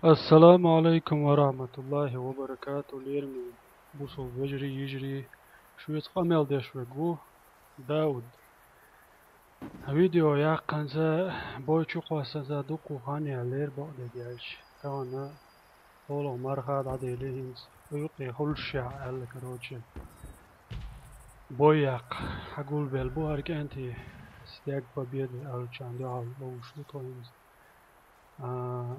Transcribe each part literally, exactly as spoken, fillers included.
Ассаламу алейкум ва рахматуллахи ва баракату, лераме бусалба вежарий, йижарий, шуца къамел деш вег ву Дауд. Видео яккханца, бой чу кхоссанца дуккха хан яьллера бакъдерг аьлча. Тахана хӀолах марха дӀаделира хӀинца, юкъе хуьлуш ша аьлла, короче. Бой яккха хьагулбелла бу хӀара кӀентий, стяг победы аьллачарна дуьхьал ловзуш ду тхо хӀинца. А,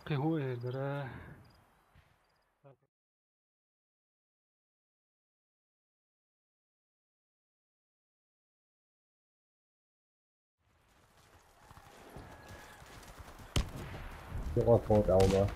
кхин хӀун эр дара? Юкъа кхочу Ӏалма.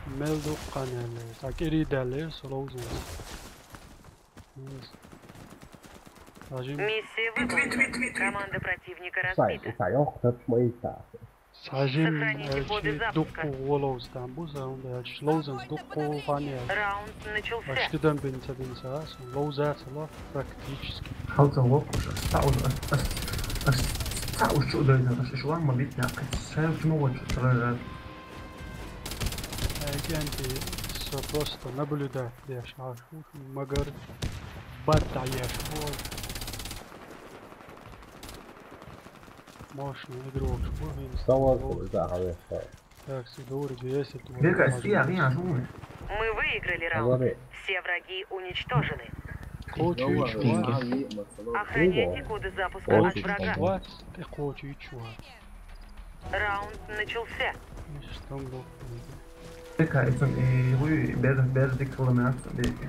Мел дукха хан яьлла, цхьа кӀирий даьлла, со ловзанца. Миссия выполнена. Команда противника разбита. Са йоккха тапча ма йита. Сажим, сохраните коды запуска. Дуккха гӀо ловза там бу, сан хӀунда аьлча ловзанца дуккха хан яьлла. Раунд начался. Почти дам бина ца бина ца, сан ловза ца ло практически. Хьал ца воккхуш, ас цхьа уж, ас, ас, ас цхьа уж чу дойна, ас иш ван ма битна, ас шайх чу ма вочу, ца вара. Ай, кӀентий, со просто наблюдать деш Ӏаш ву, магар бад дӀаеш ву. Мощный игрокаш бу хӀинца. Сан ван сан за хьавеста. Так, си дури бесит. Бега, ас я, я, жу. Мы выиграли раунд. Говори. Все враги уничтожены. Кхочуьйтуш вац. Охраняйте коды запуска от врага. Вац, тӀе кхочуьйтуш вац. Раунд начался. Миш там бу. Тика, изан, и, уй, бер, бер дикла мясо, беги.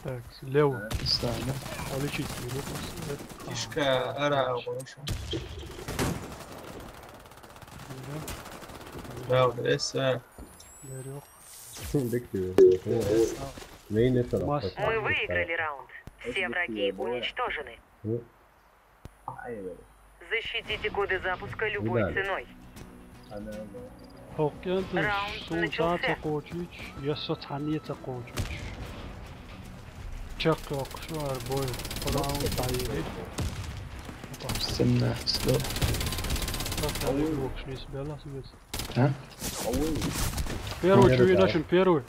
Так, слева. Пизда, да? Полечить не буду. Ишка, ара, хорошо. Да. Да, вот здесь, а. Берёг. Биг ты. Мейн это. Мас. Мы выиграли раунд. Все враги уничтожены. Защитите коды запуска любой ценой. ХӀокхуьнца суна цхьа а ца кхочуьйтуш, я со цхьанне а ца кхочуьйтуш. Чакхйоккхуш вара бой. Раунд дӀайигира. Семнадцать, да. Как там игрокаш нисбелла соьца? А? Первый, чу вина шун, первый.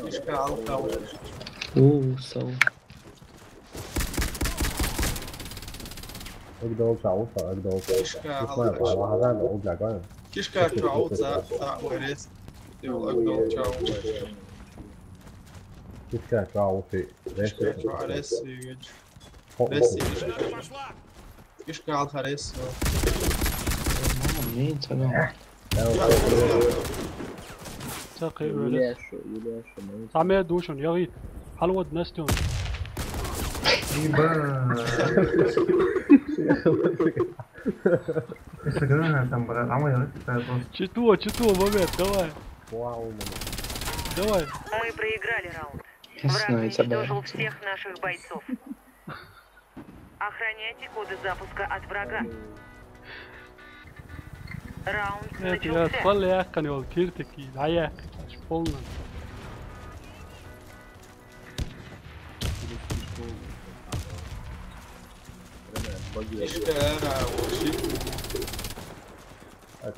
Ишка алкал. У, сау. Эгдолча, уса, эгдолча. Кишка, алгаш. Кишка, чу алца, а, варес. Йол, эгдолча, уса. Кишка, чу алци. Кишка, чу алес, югич. Рес, кишка. Кишка, алха, рес. Мама, не, цагам. Ца кхе оьлес. Цхьа мер ду шуна, ягӀийта. Хьалавода Настюн. Еба. Эса гранатам, брат, а мы ягӀийта, так вот. Чито, чито, момент, давай. Давай. Мы проиграли раунд. Враг уничтожил всех наших бойцов. Охраняйте коды запуска от врага. Раунд начался. Палла яьккхина йолу киртики, дӀаяьккхина, аш полна.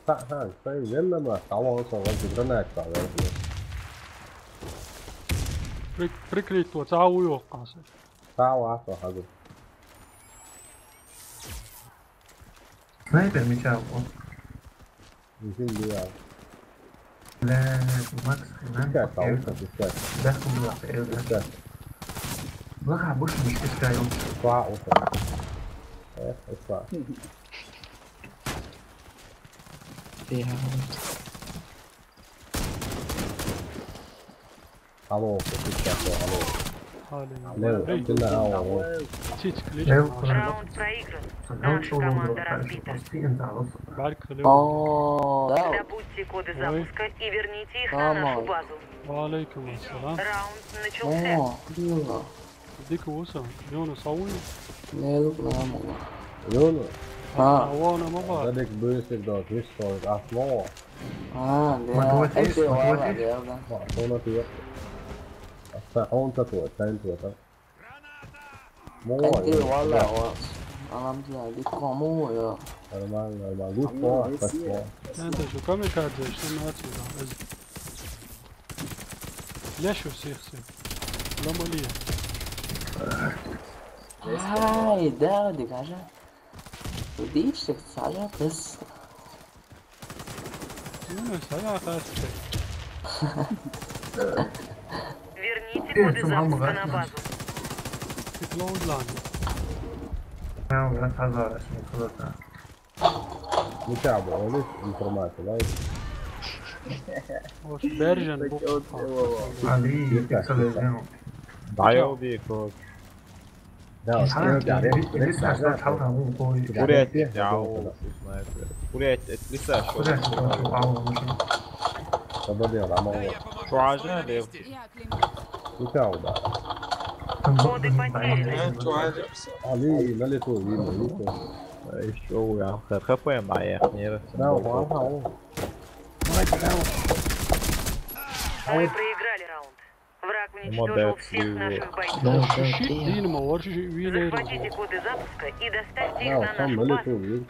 Ца, ха, ца, велла ма, цхьа вон со ваза гранат ца ваза. Прик-, прикрыть во, цхьа ву йохкхуш. Цхьа вац хьагу. Снайпер меча вот. Мгм, да. Бля, Макс, хрена. Пускай, пускай. Да, хуйня, э, пускай. Лаха, больше не пускай, он. Цхьа вац. Эх, цхьа. Я вот. Алло, куча, алло. Алло. Лев, ты на алло. Лев, раунд проигран. Наша команда разбита. Барик, Лев. О, да. Добудьте коды запуска и верните их на нашу базу. Ва алейкум ассалам. Раунд начался. О, Лев. Дика ву сан, Юнус, хьо вуй? Мел, мамо. Юнус? А. Хьо вон ма бац. Дадик буьйсиг доцу, вист хьо ас мо. А, да. Мотиватиш, это мотиватиш? Ладно, да. Ма, хьуна тиё. Аса хьуна тато, тайн тото. Муха, кайдир, валла, ва. Алхамдулиллах, дикка муха, я. Нормально, нормально. Лучше, спасибо. Надо же, камикадзе, что надо сюда. Леш у всех, всех. Ломали. Ай, да, дегажа. Видишь, как сажа, бес. Ну, ну, сажа, оказывается. Верните коды запуска на базу. Ты клоун, ладно. Я уже отказалась, не круто. Ну чё, бро, у них информация, да? Вот, Бержен, Букс. Али, Пиксель, Дайл Бикот. Да, вот, я говорю, Рекс, Рекс, да, да. Курет, я, снайпер. Курет, это лиса, что? Курет, это лиса, что? Подобрел, а мало. Шуажа, Лев. Ну чё, да. Коды потеряны. Али, на лету, видно, видно. Ещё я ХП моя, не раз. Да, вау, вау. Мы проиграли раунд. Враг уничтожил всех наших бойцов. Да, да, да. Захватите коды запуска и доставьте их на нашу базу.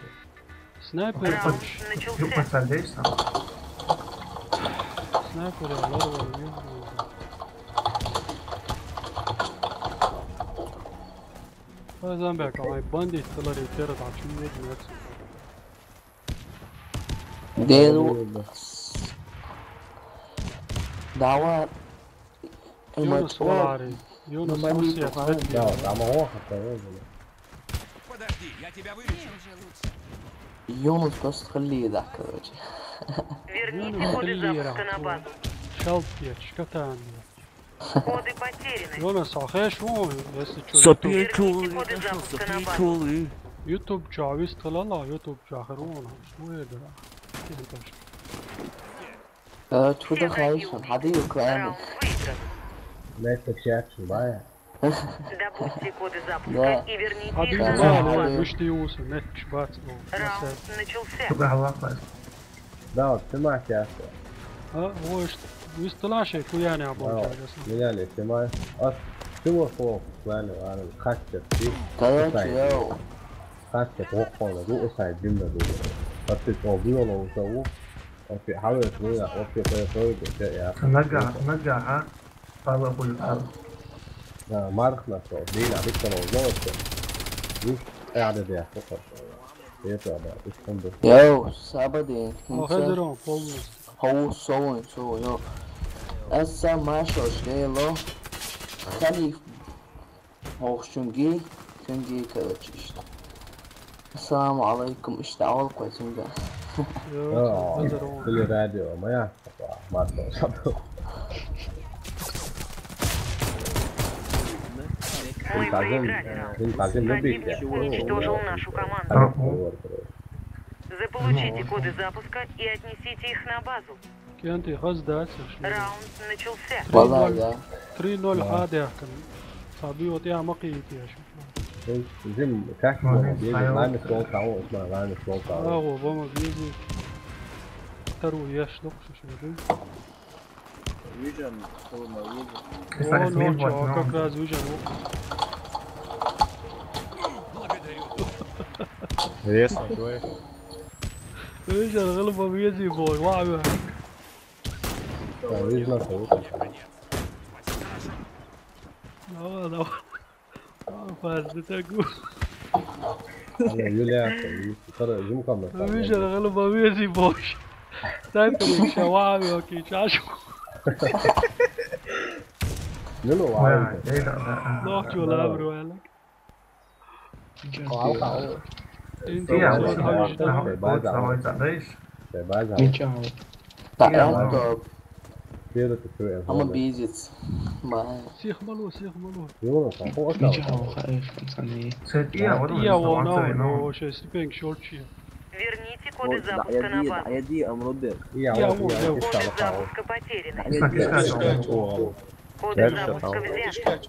Снайпер. Раунд начался. Снайпер, лорвал. Ой, зомбяк, ай, бандит, ты лари, ты рада, чё мне делать? Деру. Давай. Юнус валари. Юнус валари. Да, там оха, подожди, я тебя вылечу. Юнус просто хлида, короче. Верните коды запуска на базу. Шалпья, шкатан. Коды потеряны. Юнус, а хэш вон, если чё. Сопья чулы, сопья чулы. YouTube чё, выстала, YouTube чё, хрона. Что это? Э, чудо хайшан, хадир клан. Раунд выигран. Лайк, подписаться, бая. Добудьте коды запуска и верните их на нашу базу. Раунд начался. Да, вот, снимай сейчас. А, вот, что, вы столаши, хуяне обладаете. Меня не снимай. А, чего слово, клан, ладно, хасте, ты. Короче, йоу. Хасте, похоже, ну, усай, дымно, думаю. А ты, о, было уже, о. Опять, хавай, хуя, опять, хуя, хуя, я. Нага, нага, а? Пала хули, а? Да, марх на то. Блин, а ты кого, знаешь что? Ну, я, да, да, я, это, да, ты что, да. Йоу, сабадин. О, хазир он, полностью. Хау, соуин, соу, йоу. Эсса машо, шкело. Халиф. Ох, чунги, чунги, короче, ишта. Ассаламу алейкум, ишта, авал кой чунга. Йо, Телерадио, моя. Мат. Мы проиграли раунд. Противник уничтожил нашу команду. Заполучите коды запуска и отнесите их на базу. Кенти, хаз дац, шо. Раунд начался. Валлай, да. Три ноль хадяхкан. Саби вот я мақи ити, я шо. Зим, как можно? Ладно, стол того, ладно, стол того. А, во, бома, вези. Вторую я шо, шо, шо. Вижен, холодно, вижен. О, ну чё, как раз вижен. Вес на твой. Вижен, голова, вези, бой, ладно. Давай, давай. Давай, фазы так. Юля, юля, юля. Вижу, голова, вези, бой. Дай перед шавами, окей, чашу. Ну, ну, ладно. Нах, чё, лабру, ала. Мичао. Ама бизиц. Сих мало, сих мало. Мичао, пацаны. Я вон, вообще ступеньки шорчи. Верните коды запуска на базу. Коды запуска потеряны. Коды запуска взяты.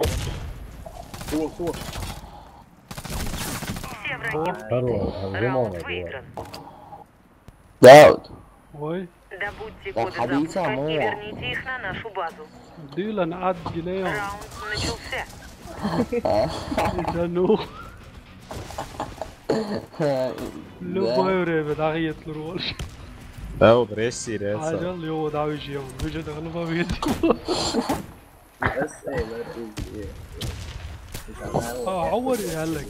Все враги убиты. Раунд выигран. Да, вот. Ой. Добудьте коды запуска и верните их на нашу базу. Дилан ад гилеон. Раунд начался. Итанух. Любое время дагъетла роль. Да, вот Россия, Ай, Россия. Жал, йо, давай жием. Уже да, ну, победи. Yes, hey, where is it? Итанух. А, авари, Алек.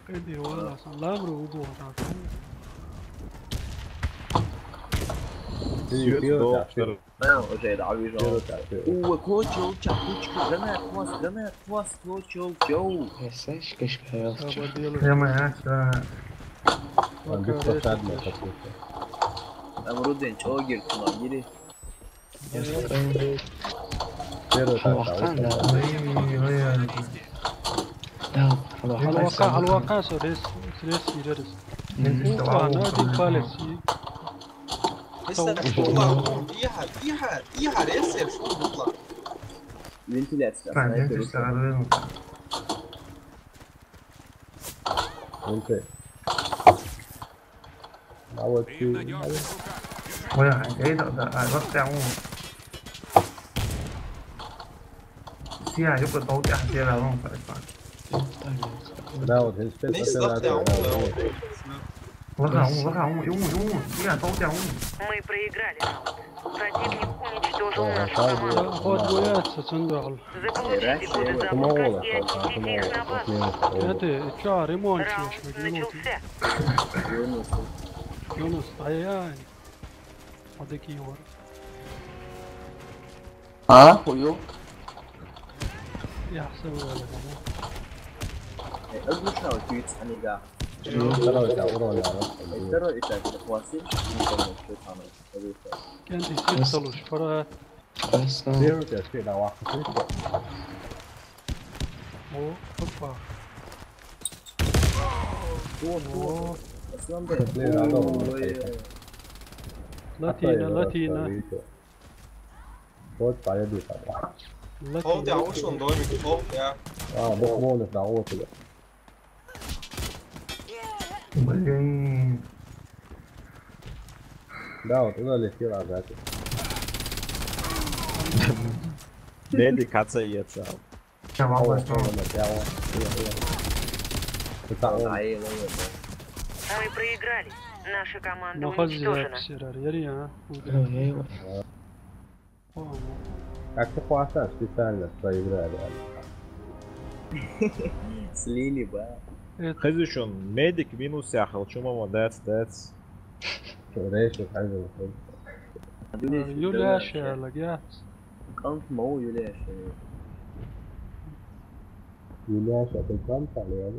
Къиди, валла, салам ру, убу, да. Ты, ты, Свет, да, доктор. Ха, уже да, вижу. Первый этаж, первый. О, Клочок, Клочок, гранат, хвост, гранат, хвост, Клочок, йоу. Эсэшкэшка ёлча. Сабадилы. Прямо, а, да. Там беспощадно какой-то. Там Руден, чё, гир, тунагири? Первый этаж, а, вот там. Ой, ой, ой, ой. Да, Алвахан. Алвахан, Алвахан, со, рез, рез, рез. Мгм. Опа, на один палец. Иха, иха, иха, рез, шо, бутла. Вентиляция, снайпер. Вон ты. Молодцы, молодцы. Ой, а, я это, да, а, вот прям, о. Сия, я бы дал тебя, где я, вон, парень. Да, вот, респект. Лаха, ум, лаха, ум, ум, ум, ум. Сия, дал тебя, ум. Мы проиграли раунд. Противник уничтожил нашу команду. Ход боятся, цендал. Заполучите коды запуска и отнесите их на базу. Это, чё, ремонт? Раунд начался. Юнус, ай-яй. Вот такие вот. А, хуёк. Я всё вывалил, да. Э, оглушал, чуть, а не да. Второй этаж, второй этаж. Э, второй этаж, это классический, не помню, что там, это второй этаж. Кенди, сир салуш, пора. Первый этаж, всё, да, вахта, всё. О, опа. О, о. Аслан бай. Блин, надо было. Ой, ой. Латина, а то я латина. Видите. Вот, поеду там. Латина. Hold я, ушел домик, hold я. А, бог молит на вот тебя. Блин. Да, вот туда летел, а, значит. Медик отца и отца. Чё, вам возьму? Ай, ай, ай. Мы проиграли. Наша команда уничтожена. Ну, хозяин, сирар, яри, а? Ой, ой, ой. О, как-то классно, специально проиграли. Слили, ба. Это хозяин, медик минус яхал, чё, мама, дац, дац. Чё, дальше, как же, выходит? Юляша, лагя. Кант мау Юляша. Юляша, ты кант, а, я,